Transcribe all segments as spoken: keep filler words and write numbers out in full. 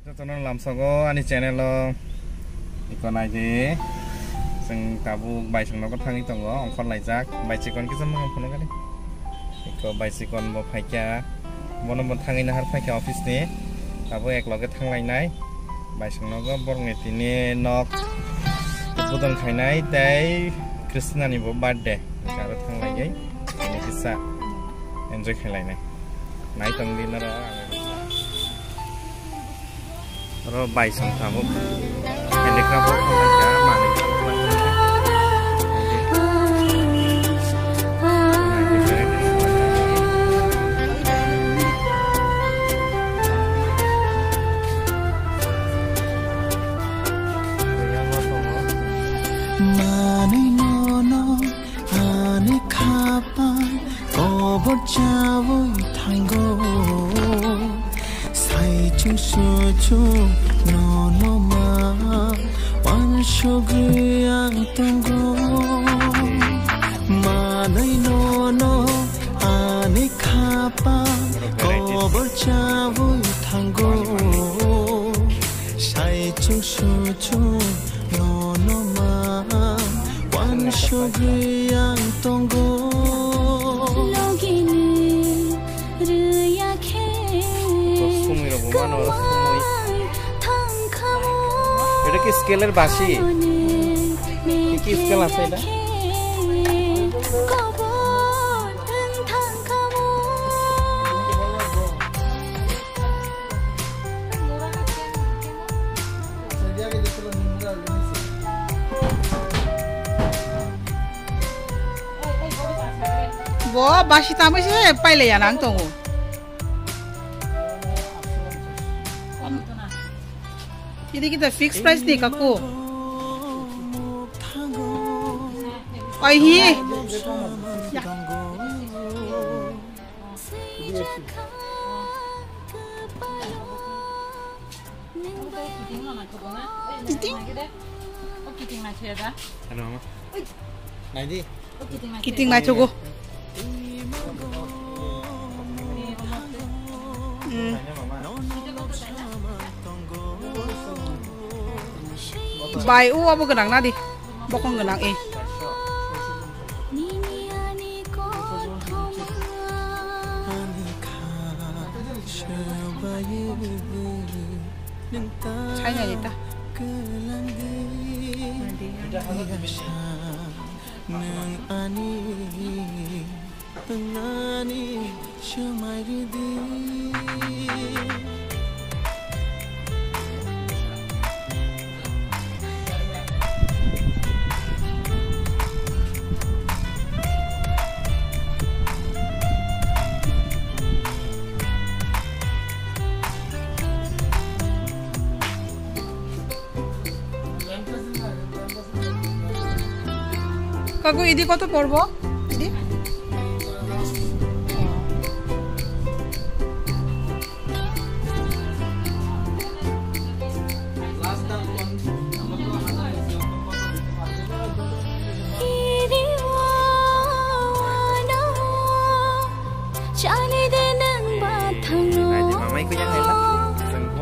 Jotono lamsogo ani channel o iko naidi. Chwng tabuk baisong nogo thangwi tongo, ongkhor laijak. Bai chikon kisa mung phunukani. Iko bai chikon bo phaikha. Bono bo thangwi nahar phaikha office ni. Tabuk ek loge thanglainai. Baisong nogo borokni tini nok budon khainai tei Krishna ni bo birthday. Aro thanglaigwi tini kisa enjoy khailainai. Naitong di norok. Oro bai song tabuk. Handicraft bo khamai kha, manwi. Manwi nono ani khapang kobor chawi thango. Sai chungsu chung nono ma wansugwi ang tongo. Manwi nono ani khapang kobor chawi thango. Sai chungsu chung nono ma wansugwi ang tongo. Logini rwya khe sumui rok bo mano, oro sumui. Thangkhamo. Eta ki scale er basi? Ki scale ase eta? Kobor wng thangkhamo. Bo basi tamwi se pailaiya nang tongo. Ini kita fix price ni kaku. Oi hi. Ya. Kiting? Ano, mama? Naidi. Kiting naithogo. Hmm. Bai, o abo gwnang na di. Bokong gwnang, eh. China ni ta. Nwng ani wngnani swmai rwdi. Kaku, idi koto porbo? Idi? Chali de nang ba thangno.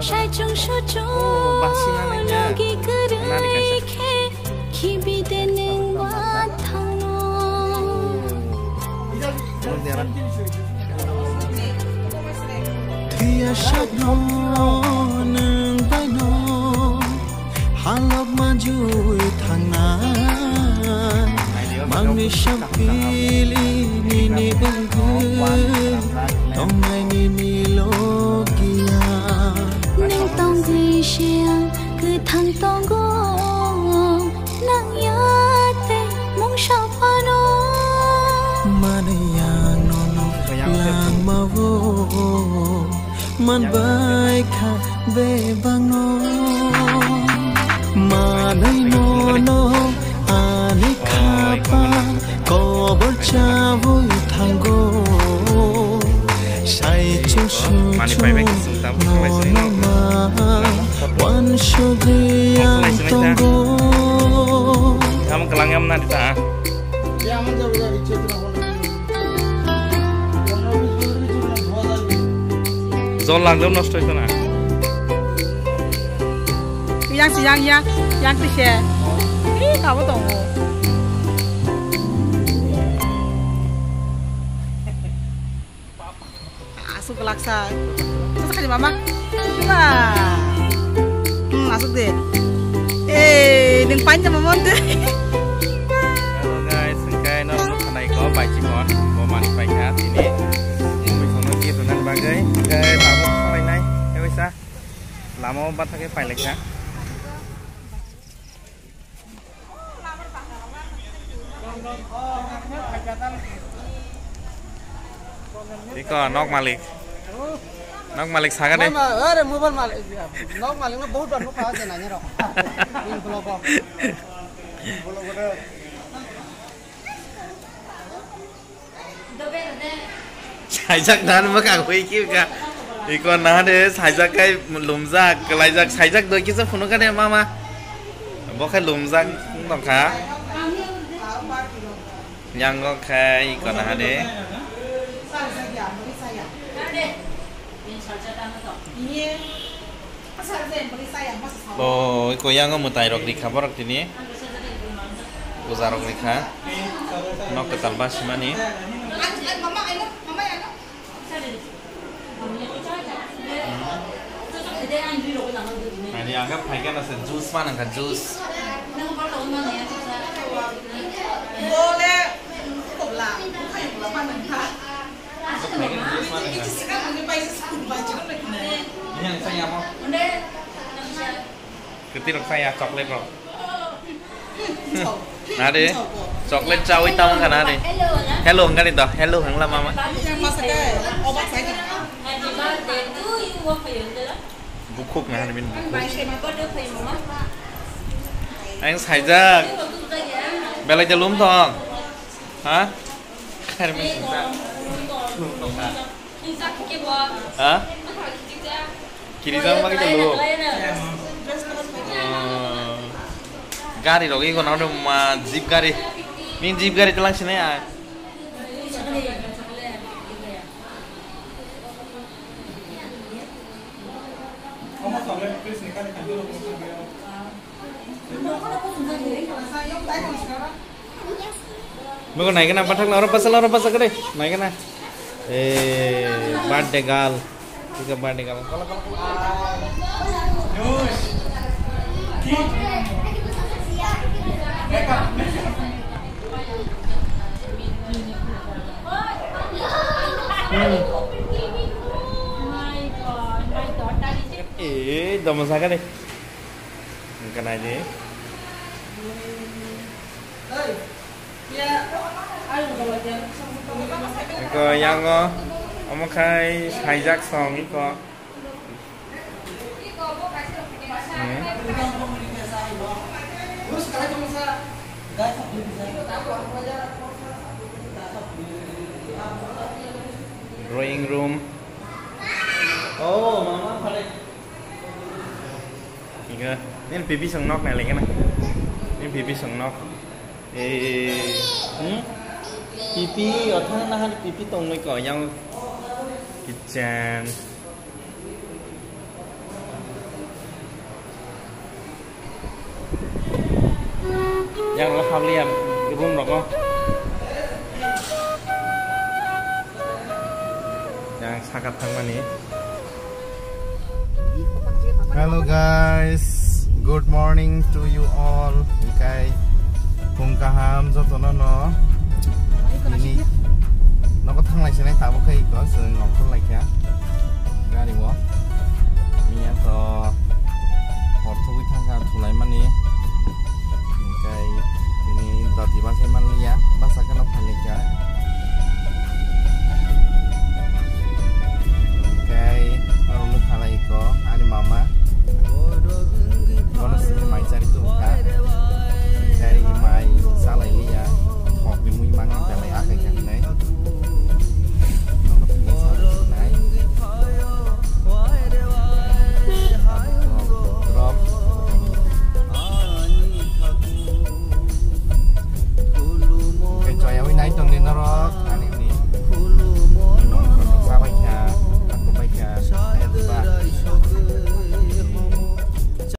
Sai chung su chung. Oh, basi na nang ya. Logi kwrwi khe khibi de nang ba thangno. Thwiya sakno nwng baino halok manjui thangnai. Mangni sampili nini wngwi tongnai nini logiya. Nwng tongwi se ang kwthang tongo, nang ya tei mungsa phano. Manwi ang nono langmao manbai kha bebakno. Manwi nono ani khapang kobor chawi thango. Sai chung su chung nono ma wansugwi ang tongo. Jol langdam nosto hoito na. Yang si yang ya, yang ti se. Ih, tabo tongo. Asuk laksa. Asuk kali mama. Wah. Hmm, asuk de. Eh, neng panjang mama de. Hello guys, engkai no nuk khanai ko bai chikon bo mani paikha tini. Bumi kono ki runan bagai, engkai tabo khalai nai. Ewaisa. Lama o bathake pailekha. Iko nok malik. Nok malik saga de. Mama, are mobile malik. Nok malik no bahut bar nukha je nanya rok. Ini vlog o. Saijak nan bwkha hui ki ka. Iko na de saijak kai lumjak, kalaijak, saijak doi kisa phunu ka de mama. Bo khai lumjak tongkha. Yango khai iko na de. Bo iko yango mwtai rok rikha borok tini. Puja rok rikha. Nok kwtal basimani. Ani aga phaikhe no se juice ma nangkha juice. Kwtwi rok saya chocolate rok. Nade chocolate chawi tamo kana de. Hello hangani to, hello hangla mama. Bukhuk na harbin bukhuk. Ang saijak. Belai jalum thong. Ha? Kharmi singsa. Ha? Kirijang ma kita lu. Gari rogi kono ma jeep gari. Min jeep gari telang sini ya. Bego naikena pathak na oro pasal oro pasal kade naikena. Eh, birthday girl. Tiga birthday girl. Eh, domo saka de. Wngkha naidi. Eko yango omo khai saijak song iko. Hmm. Drawing room. Oh, mama, pare. Ika, nini pipi song nok nai lagi na. Nini pipi song nok. Eh, hmm? Pipi, othang nahan pipi tong noi ko yang kitchen. Yang lo hamli yang room rok. Yang sakat thangmani. Hello guys, good morning to you all. Hikai phung kaham jotono no. Ini nogo thanglai sinai tabuk khai ko, chwng nongkhor laikha. Gari o.